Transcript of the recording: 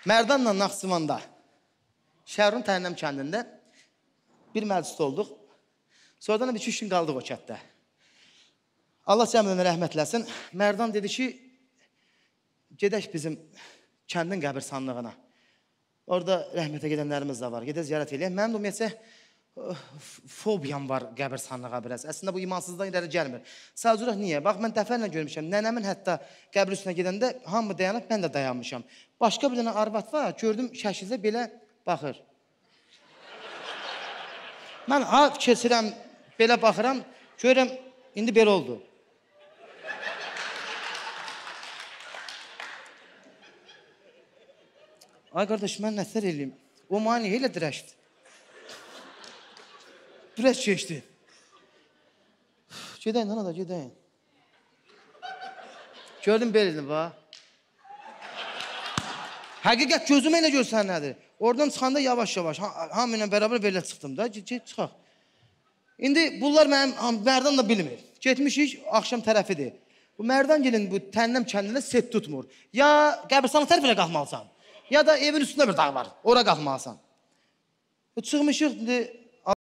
Mərdanla Naxçıvanda, Şərun Tənnəm kəndində bir məclisdə olduq. Sonradan da bir 2-3 gün qaldıq o kənddə. Allah cəminə rəhmət eləsin. Mərdan dedi ki, gedək bizim kəndin qəbirstanlığına. Orada rəhmətə gedənlərimiz də var. Gedək ziyarət eləyək. Mənim də ümumiyyətcə fobiyam var qəbirstanlığa biraz. Əslində bu imansızlıqdan irəli gəlmir. Sadəcə olaraq niyə? Bax, mən dəfələrlə görmüşəm. Nənəmin hətta qəbir üstünə gedəndə hamı dayanıb, mən də dayanmışam. Başqa bir dənə arvad var, gördüm şəkildə belə baxır. Mən ha keçirəm, belə baxıram, görürəm, indi belə oldu. Ay qardaş, mən nətər eləyim? O mani elə dirəşdi. Biraz keçdi. Gedəyin, ana da, gedəyin. Gördüm, belə dedim, bax. Həqiqət gözümə elə görsən nədir? Oradan çıxanda yavaş-yavaş, hamı ilə bərabər belə çıxdım da, çıxaq. İndi bunlar mənim, Mərdan da bilmir. Getmişik, axşam tərəfidir. Bu Mərdan gelin, bu Tənnəm kəndində set tutmur. Ya qəbirstanlıq tərəfinə qalxmalısan, ya da evin üstündə bir dağ var, ora qalxmalısan. Çıxmışıq, indi